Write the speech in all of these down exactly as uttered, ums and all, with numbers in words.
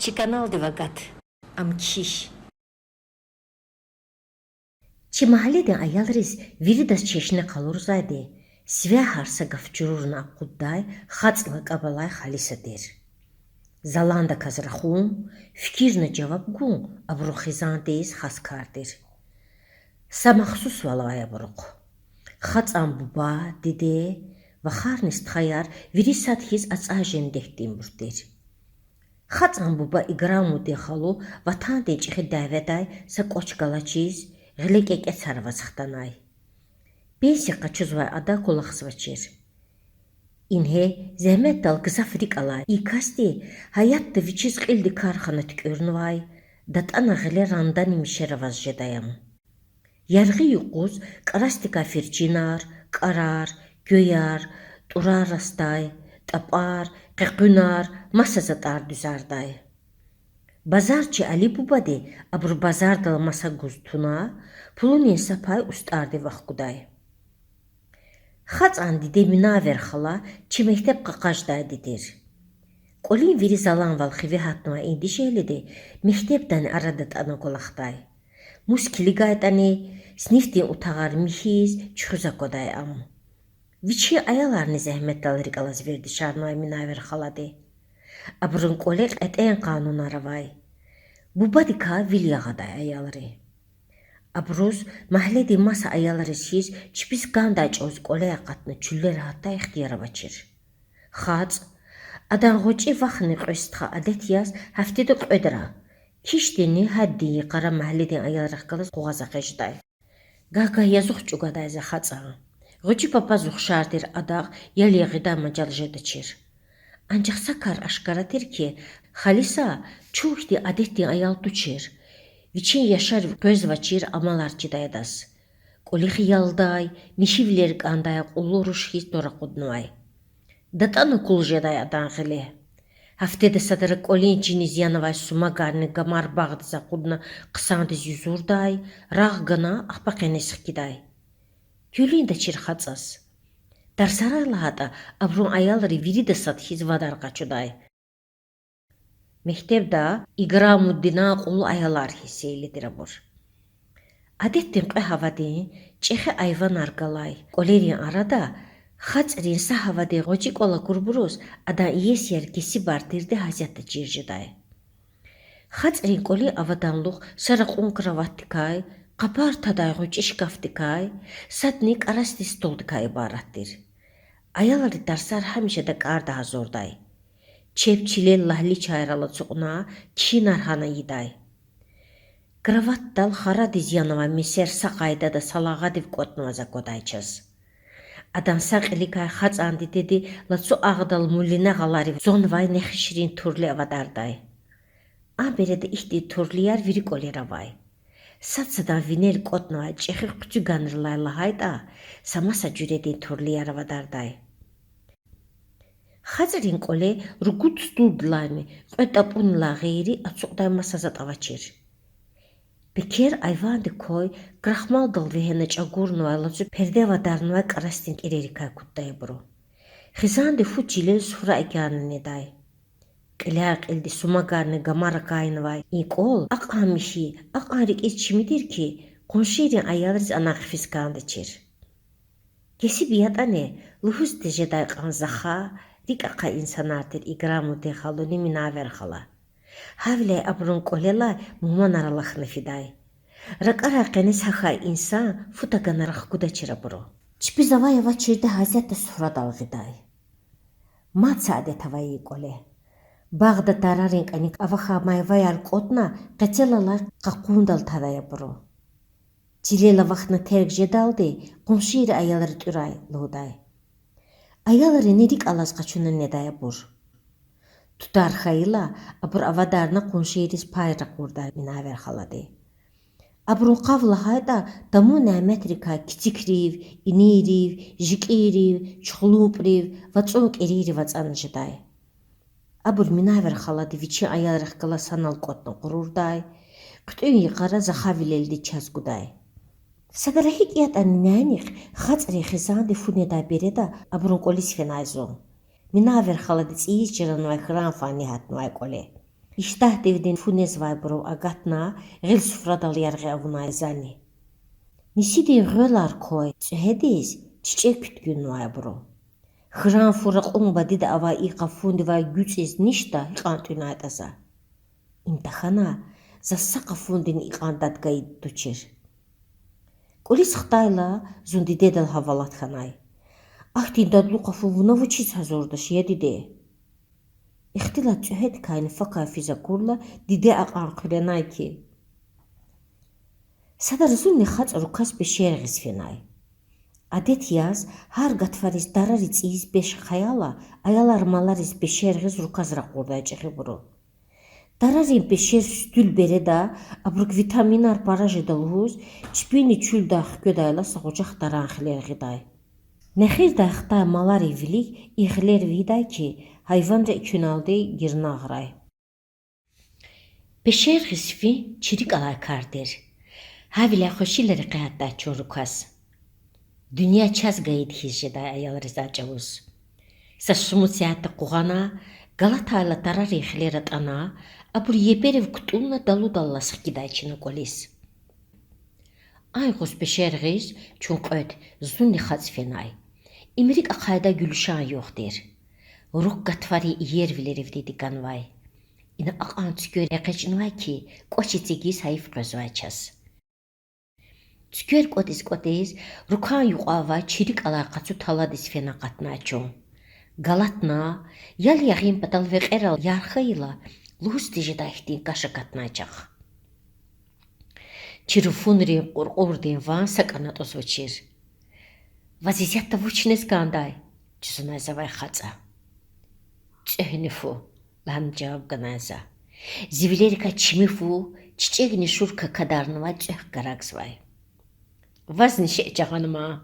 Чи каналдив агат. Ам кхьихь. Чи магьледин аялриз виридаз чешне къалурзавайди, сивягьар са гаф чурурна акъуддай ХацӀ лакӀаб алай Халиса тир. Заландаказ рахун, фикирна жаваб гун абурун хизандиз хас кар тир. Са махсусвал авай абурухъ. ХацӀан буба, диде, вахарни стхаяр вири сад хьиз ацӀай жендекдинбур тир. ХацӀан буба Играмуддин халу ватандин чӀехи дяведай са кӀвач галачиз, гъиле кӀекӀецар аваз хтанай. Пенсия къачузвай ада кӀвалахзавачир. Ингье, зегьметдал гзаф рикӀ алай и касди гьаятда вичиз кьилди кархана туькӀуьрнавай, датӀана гъиле рандани мишер аваз жедай ам. Яргъи юкъуз кӀарасдикай фирчинар, кӀарар, гвеяр, тӀурар расдай, тӀапӀар, къекъуьнар, маса затӀар дуьзардай. Базарчи Али бубади абуру базардал маса гуз туна, пулунин са пай устӀарди вахкудай. ХацӀан диде Минавер хала чи мектеб къакъаждайди тир. КӀвалин вири заланвал хиве гьатнавай и дишегьлиди мектебдани ара датӀана кӀвалахдай. Мус килигайтӀани, синифдин утагъар михьиз, чуьхуьз аквадай ам. Вичин аяларни зегьметдал рикӀ алаз вердишарнавай Минавер халади. Абурун кӀвале кьетӀен къанунар авай. Бубадикай вил ягъадай аялри. Абуруз, магьледин маса аялриз хьиз, чпиз кӀандай чӀавуз кӀвале акъатна чуьллера гьатдай ихтияр авачир. ХацӀ, адан гъвечӀи вахни кьве стха адет яз гьафтеда кьведра, кишдинни гьаддин йикъара магьледин аялрихъ галаз къугъваз экъечӀдай. Гагь-гагь язух чӀугвадай за ХацӀан. ГъвечӀи папаз ухшар тир адахъ ял ягъидай мажал жедачир. Анжах са кар ашкара тир хьи, Халиса чун хьтин адетдин аял тушир. Вичин яшарив къвезвачир амалар чидай адаз. КӀвалихъ ялдай, михьивилер кӀандай акьуллу руш хьиз тӀвар акъуднавай. ДатӀана кул жедай адан гъиле. Гьафтеда садра кӀвалин чиниз янавай сумагарни гамар багъдиз акъудна хъсандиз юзурдай, рагъ гана ахпа къенез хкидай. Куьлуьндачир ХацӀаз. Тарсарай лагьайтӀа, абурун аялри вирида сад хьиз вадар къачудай. Мектебда Играмуддинан акьуллу аялар хьиз сейли тир абур. Адетдин кьве гьавадин, чӀехи айванар галай кӀвалерин арада ХацӀрин са гьавадин гъвечӀи кӀвал акурбуруз адан иесияр кесибар тирди гьасятда чир жедай. ХацӀрин кӀвалин аваданлух са ракьун кроватьдикай, къапар тадай гъвечӀи шкафдикай, садни кӀарасдин столдикай ибарат тир. Аялри тарсар гьамиша дакӀарда гьазурдай. Чеб чилел лагьли чайрал ацукьна, кхьинар гьана ийидай. Кроватьдал харадиз янавай месер са къайдада салагъадив кӀватӀнаваз аквадай чаз. Адан са кьиликай ХацӀан дидеди лацу агъдал мулине гъаларив зонвай нехишрин турли авадардай. А береда ихьтин турлияр вири кӀвалера авай. Сад-садан винел кӀватӀнавай чӀехи хъуьцуьганрилай лагьайтӀа, са маса жуьредин турлияр авадардай. ХацӀрин кӀвале ругуд стулдилайни кьве тӀапӀунилай гъейри ацукьдай маса затӀ авачир. Пекер айвандик квай крахмалдал вегьена чӀагурнавай лацу перде авадарнавай кӀарасдин кӀерерикай куддай абуру. Хизанди фу чилел суфра экӀянна недай. Кьиляй-кьилди сумагарни гамар акайнавай и кӀвал акьван михьи, акьван рикӀиз чими тир хьи, къуншийрин аялриз ана хъфиз кӀандачир. Кесиб ятӀани, лугьуз тежедай кьван захари, рикӀ ахъа инсанар тир Играмуддин халуни Минавер хала. Гьавиляй абурун кӀвалелай мугьманар алахьна фидай. РакӀарай къенез гьахьай инсан фу тагана рахкудачир абуру. Чпиз авай-авачирди гьасятда суфрадал гъидай. Мад са адет авай и кӀвале. Багъда тарарин кӀаник авахьай майваяр кӀватӀна, къецел алай къакъундал тадай абуру. Чилел авахьна терг жедалди къуншийри аялри тӀуьрай лугьудай. Аялрини рикӀ алаз къачуна недай абур. Тутар хьайила, абур авадарна къуншийриз пай ракъурдай Минавер халади. Абурун къав лагьайтӀа, тамун няметрикай кицикрив, инийрив, жикӀийрив, чухулумпӀрив, вацӀун кӀерийрив ацӀана жедай. Абур Минавер халади вичин аялрихъ галаз санал кӀватӀна къурурдай, хъуьтӀуьн йикъара захавилелди чаз гудай. Садра гьикӀ ятӀани нянихъ ХацӀрин хизанди фу недай береда абурун кӀвализ фенай зун. Минавер халади цӀийиз чранвай хьран фани гьатнавай кӀвале. Иштягьдивди фу незвайбурув агатна, гъил суфрадал яргъи авунай зани. Нисидин гъвелар квай цӀуьгьедиз чичӀек куьтгуьннавай абуру. Хьран фу ракьун бадида авай и къафундивай гуьцӀиз ништа гьикьван тӀуьнайтӀа за. Им тахьана, за са къафундини икьван дад гайиди тушир. КӀвализ хтайла, зун дидедал гьавалат хьанай. Ахьтин дадлу къафун вуна вучиз гьазурдач, я диде? Ихтилат цӀуьгьедикайни факай физ акурла, диде акьван хъуьренай хьи. Садра зунни хацӀа руказ пешер гъиз фенай. Адет яз, гьар гатфариз тарари цӀийиз пеш хаяла, аялар малариз пешер гъиз руказ ракъурдай чӀехибуру. Тарарин пешер суьтуьл береда, абурук витаминар пара жеда лугьуз, чпини чуьлдай хкведайла са гъужах таран хилер гъидай. Нехирдай хтай маларин вилик и хилер вегьидай хьи, гьайванри экуьналди гирнагърай. Пешер гъиз фин чи рикӀ алай кар тир. Гьавиляй хвешила рекье гьатдай чун руказ. Дуьнья чаз гайиди хьиз жедай аялриз а чӀавуз. Са шумуд сятда къугъвана, галатайла тарарин хилер атӀана, абур еперив кутӀунна далудаллаз хкидай чна кӀвализ. А юкъуз пешер гъиз чун кьвед, зунни хацӀ фенай. Им рикӀ ахъайдай Гуьлуьшан югъ тир. Руг гатфарин иервилеривди диганвай. Ина акьван цуьквер экъечӀнавай хьи, кӀвач эцигиз гьайиф къвезвай чаз. Цуьквер кӀватӀиз-кӀватӀиз, рукан юкьван авай чи рикӀ алай къацу таладиз фена акъатнай чун. Галатна, ял ягъин патал векьерал ярх хьайила, лугьуз тежедай хьтин каш акатнай чахъ. Чи руфунрин кьуркьурдин ван сакӀани атӀузвачир. Ваз исятда вуч нез кӀандай? жузунай завай хацӀа. ЦӀегьни фу,— лагьана жаваб ганай за. Зи вилерикай чими фу, чичӀегни шур какадарнавай цӀвехъ гарагзавай. Вазни шей жагъана ман.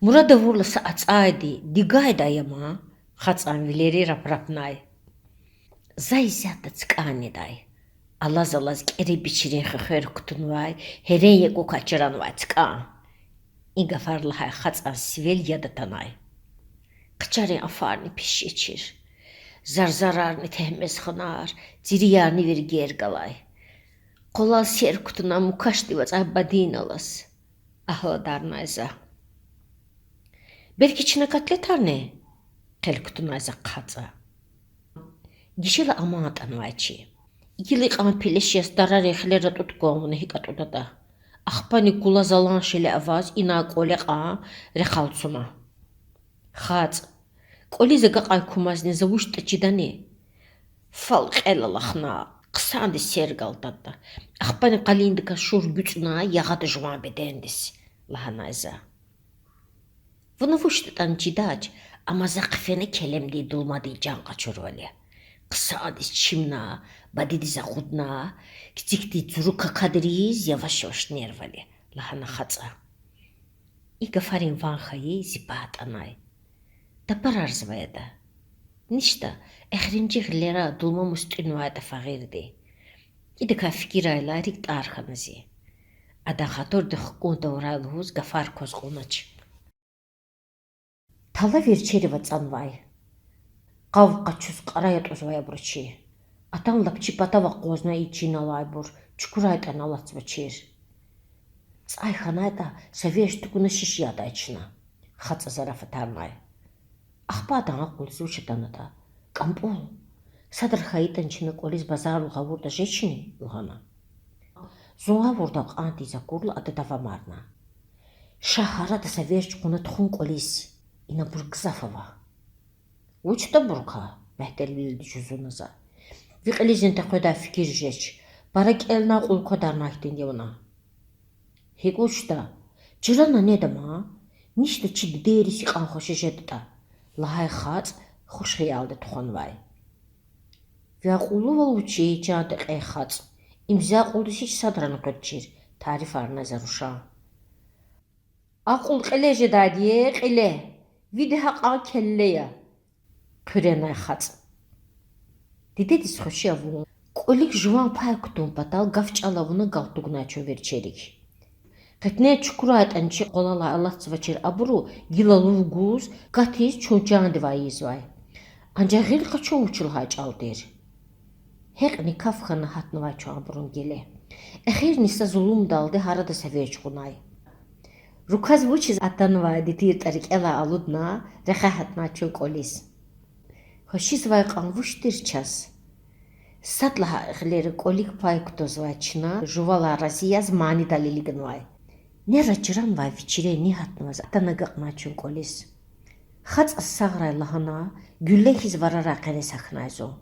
Мурад авурла са ацӀайди, дигайди ая ман,— хацӀан вилери рапрапнай. За исятда цкӀан недай. Алаз-алаз кӀере-бичирин хуьхвер кутунвай, гьерен якӀукай чранвай цкӀан. И гафар лагьай хацӀан сивел яд атанай. Хъчарин афарни пис жечир. Зарзарарни тегьмез ханар, цирриярни виргер галай. Къвалал сер кутуна мукашдив ацӀай бадин алаз,— агьладарнай за. Белки чна котлетарни? хъел кутунай за хацӀа. Гишила аман атӀанвай чи. Гила икьван пелеш яз тарарин хилер атӀуд кван вуна гьикӀ атӀудатӀа. Ахпани кула залан шеле аваз ина кӀвале кьван рехъ алцума. ХацӀ, кӀвализ агакьай кумазни за вучтӀа чидани? Фал кьел алахна, хъсандиз сер галтадатӀа. Ахпани къалиндикай шур гуьцӀна ягъада жуван бедендиз,— лагьанай за. Вуна вучтӀатӀани чидач, амма за хъфена келемдин дулмадин чан къачурвал я. Хъсандиз чимна, бадедиз акъудна, кицӀикди цуру какадриз яваш-яваш нервал я,— лагьана хацӀа. И гафарин ван хьайи зи пагь атӀанай. Тапарарзавай ада. Ништа, эхиримжи гъилера дулма мус тӀуьнвайтӀа фагъирди. Идакай фикирайла рикӀ тӀар хьана зи. Адан хатурдик хкун тавурай лугьуз гафар кваз кьунач. Тала верчерив ацӀанвай. Къав къачуз кьарай атӀузвай абуру чи. Атан лап чи патав акъвазна и чин алайбур чукурайтӀани алатзавачир. ЦӀай хьанайтӀа, са верч тукӀуна шиш ядай чна,— хацӀа зарафатарнай. Ахпа адан акьулдиз вуч атанатӀа? КӀампӀул. Садра хьайитӀани чна кӀвализ базарлугъ гъавурда жечни,— лагьана. Зун гъавурда кьан тийиз акурла, ада давамарна. Ша гьарада са верч кьуна тухун кӀвализ. Ина абур гзаф ава. Вучда абурукай? мягьтелвилелди жузуна за. Ви кьилизни текъведай фикир жеч. Пара кӀелна акьул квадарнай хьтинди я вуна. ГьикӀ вучда? Чрана неда ман. Ништа чи дидейриз икьван хвеши жедатӀа,— лагьай хацӀ хуш хиялди тухванвай. Ви акьуллувал вучи, чан текьей хацӀ. Им зи акьулдиз гьич садрани къведачир,— тарифарнай за рушан. Акьул кьиле жедайди я, кьиле. Види гьакьван келле я,— хъуьренай хацӀ. Дидедиз хвеши авун, кӀвалик жуван пай кутун патал гаф-чӀал авуна галтугнай чун верчерик. Къетне чукурайтӀани чи къвалалай алатзавачир абуру гила лув гуз, катиз чун чандивай ийизвай. Анжах гъил къачун вуч лагьай чӀал тир? Гьекьни каф хьана гьатнавай чун абурун геле. Эхирни са зулумдалди гьарада са верч кьунай. Рукваз вучиз атанвайди тиртӀа рикӀелай алудна, рекье гьатнай чун кӀвализ. Хвешизвай кьван вуч тир чаз? Сад лагьай гъилера кӀвалик пай кутазвай чна жувалай рази яз манидал илигнавай. Нера чранвай вичирен ни гьатнаваз атана агакьнай чун кӀвализ. ХацӀаз сагърай лагьана, гуьлле хьиз варарай къенез гьахьнай зун.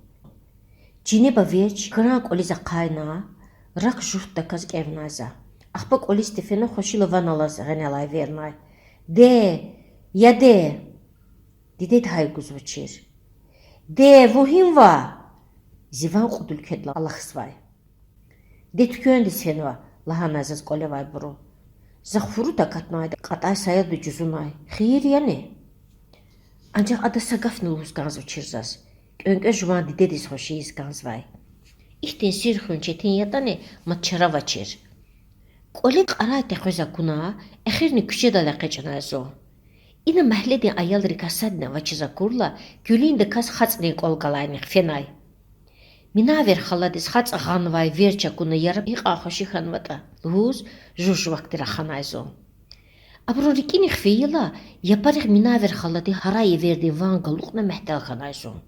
Чинеба верч хьран кӀвализ ахъайна, рак жуфтдаказ кӀевнай за. Ахпа кӀвализ тефена хвешила ван алаз гъенелай эвернай. Де! Я де! Дидеди гьай гузвачир. Де, вун гьинва? Зи ван кьуд уьлкведилай алахьзавай. Де туьквендиз фенва, лагьанай заз кӀвалевайбуру. За хуруд акатнайди кьатӀай саялди жузунай. Хийир яни? Анжах ада са гафни лугьуз кӀанзавачир заз. КӀвенкӀве жуван дидедиз хвеши ийиз кӀанзавай. Ихьтин сир хуьн четин ятӀани, мад чара авачир. КӀвале кьарай текъвез акуна, эхирни куьчедал экъечӀнай зун. Ина магьледин аялрикай садни авачиз акурла, куьлуьндаказ ХацӀдин кӀвал галайнихъ фенай. Минавер халадиз ХацӀа гъанвай верч акуна, яраб гьикьван хвеши хьанватӀа лугьуз, жув-жувакди раханай зун. Абурун рикӀинихъ фейила, япарихъ Минавер халади гьарай эвердин ван галукьна мягьтел хьанай зун.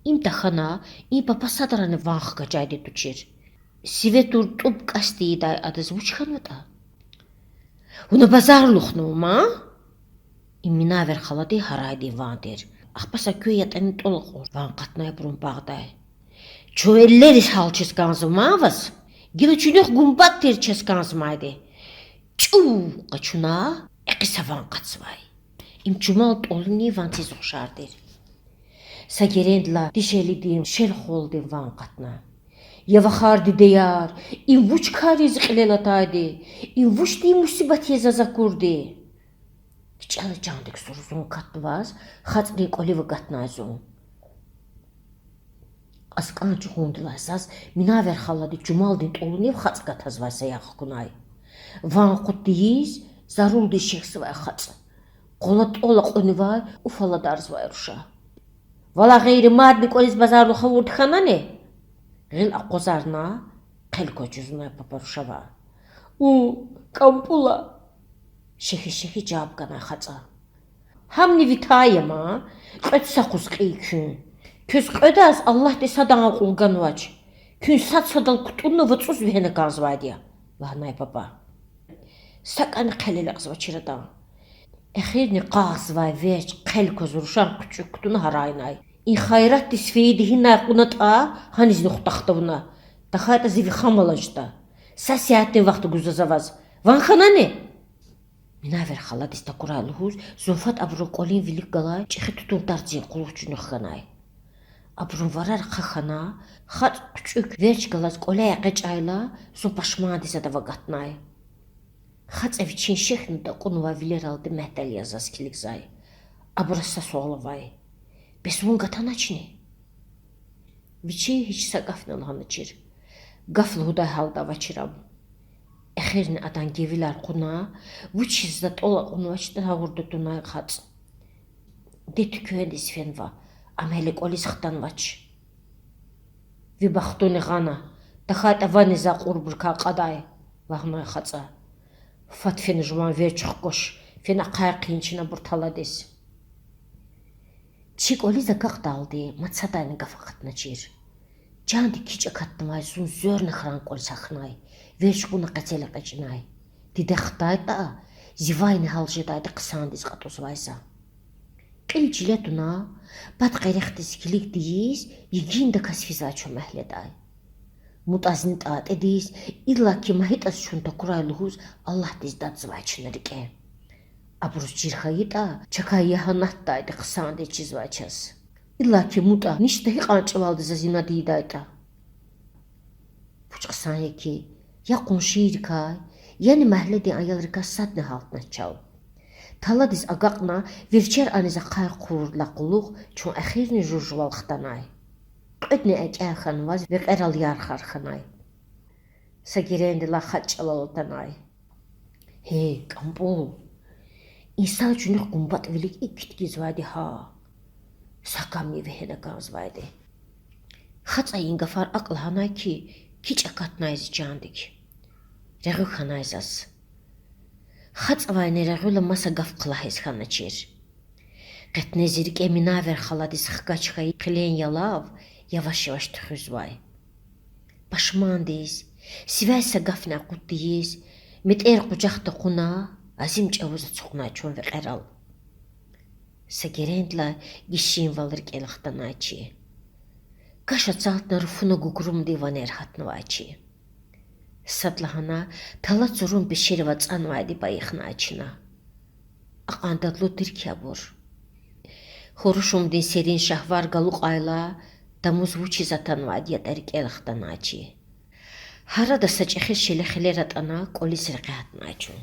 Им тахьана, и папа садрани ван хкажайди тушир. Сиве тур тӀуб кӀас тийидай адаз вуч хьанватӀа? Вуна базарлухнава ман? Им Минавер халади гьарайдин ван тир. Ахпа са кве ятӀани тӀвал акьур ван акъатнай абурун багъдай. Чун эллериз гьалчиз кӀанзава ман ваз, гила чуьнуьх гумбатӀ тир чаз кӀанзмайди. ЧӀув къачуна, экъиса ван акъатзавай. Им чумал тӀвалунин ванциз ухшар тир. Са герендилай дишегьлидин шел-хвалдин ван акъатна. Я вахар дидеяр, им вуч кар я зи кьилел атайди? Им вучтин мусибат я заз акурди? КичӀела жандик сурзун акатнаваз, ХацӀрин кӀвалив агатнай зун. КьаскӀан чугъундилай заз Минавер халади чумалдин тӀвалунив ХацӀ гатазвай саягъ хкунай. Ван акъуд тийиз, зарулдиз шехьзавай ХацӀ. Къула тӀвал акьунвай, уф аладарзавай руша. Валай гъейри мадни кӀвализ базарлух авурди хьанани? Гъил акъвазарна, хъел кваз жузунай папа рушава. У, КӀампӀул я, шехьи-шехьи жаваб ганай ХацӀа. Гьамни ви тай я ман, кьвед са къуз кьий куьн. Квез кьведаз Аллагьди садан акьул ганвач. Куьн сад-садал кутӀунна вацӀуз вегьена кӀанзавайди я, лагьанай папа. СакӀани хъел алекьзавачир адан. Эхирни къагъзавай верч хъел кваз рушан хъуьчӀуьк кутуна гьарайнай. И хайратдиз фейиди гьинай кьунатӀа, гьанизни хутах тавуна. ТахьайтӀа зи вихам алажда. Са сятдин вахт гузва за ваз. Ван хьанани? Минавер халадиз такурай лугьуз, зун фад абурун кӀвалин вилик галай чӀехи тутун тарцин кьулухъ чуьнуьх хьанай. Абурун варар ахъа хьана, ХацӀ хъуьчӀуьк верч галаз кӀваляй экъечӀайла, зун пашмандиз адав агатнай. ХацӀа вичин шехьна такьунвай вилералди мягьтел яз заз килигзай. Абураз са суал авай: Бес вун гатаначни? Вичи гьич са гафни лагьаначир. Гаф лугьудай гьалда авачир ам. Эхирни адан гевилар кьуна, вучиз за тӀвал акьунвачтӀа гъавурда тунай ХацӀ. Де туьквендиз фенва, ам гьеле кӀвализ хтанвач. Ви бахтуни гъана, тахьайтӀа ванни за акьурбурукай кьадай, лагьанай ХацӀа. Фад фена жуван верч хкваш, фена ахъай хъийин чна абур таладиз. Чи кӀвализ агакьдалди мад садани гаф акъатначир. Жандик кичӀ акатнавай зун зверна хьран кӀвализ гьахьнай, верч кьуна къецел экъечӀнай. Диде хтайтӀа, зи вайни гьал жедайди хъсандиз кьатӀузвай за. Кьил чиле туна, пад къерехдиз килигдиз, йигиндаказ физвай чун магьледай. МутӀазни ТӀатӀидиз, иллаки МагьитӀаз чун такурай лугьуз Аллагьдиз дадзавай чна рикӀе. Абуруз чир хьайитӀа, чакай ягьанатдайди хъсандиз чизвай чаз. Иллаки МутӀа ништа гьикьван чӀавалди заз инад ийидайтӀа. Вуч хъсан я хьи, я къуншийрикай, яни магьледин аялрикай садни гьалтнач чал. Таладиз агакьна, верчер аниз ахъай хъувурдалай кьулухъ чун эхирни жув-жувал хтанай. Кьведни экӀя хьанваз векьерал ярхар хьанай. Са герендилай ХацӀ чӀалал атанай. Гьей, КӀампӀул, инсан чуьнуьх гумбатӀвилик икӀ киткизвайди гьа. Са камни вегьена кӀанзавайди. ХацӀай и гафар акӀ лагьанай хьи, кичӀ акатнай зи чандик. Регъуь хьанай заз. ХацӀавайни регъуьла маса гаф хълагьиз хьаначир. Къетне зи рикӀе Минавер халадиз хкаж хьайи хъилен ялав яваш-яваш туьхуьзвай. Пашмандиз, сивяй са гафни акъуд тийиз, метӀер къужахда кьуна, азим чӀавуз ацукьнай чун векьерал. Са герендилай гишинвал рикӀел хтанай чи. Каш ацалтна руфуна гугрумдин ванер гьатнавай чи. Садлагьана тала цурун пешерив ацӀанвайди байихнай чна. Акьван дадлуд тир хьи абур. Хурушумдин серин шагьвар галукьайла, тамуз вучиз атанвайди ятӀа рикӀел хтанай чи. Гьарада са чӀехи шеле хилер атӀана кӀвализ рекье гьатнай чун.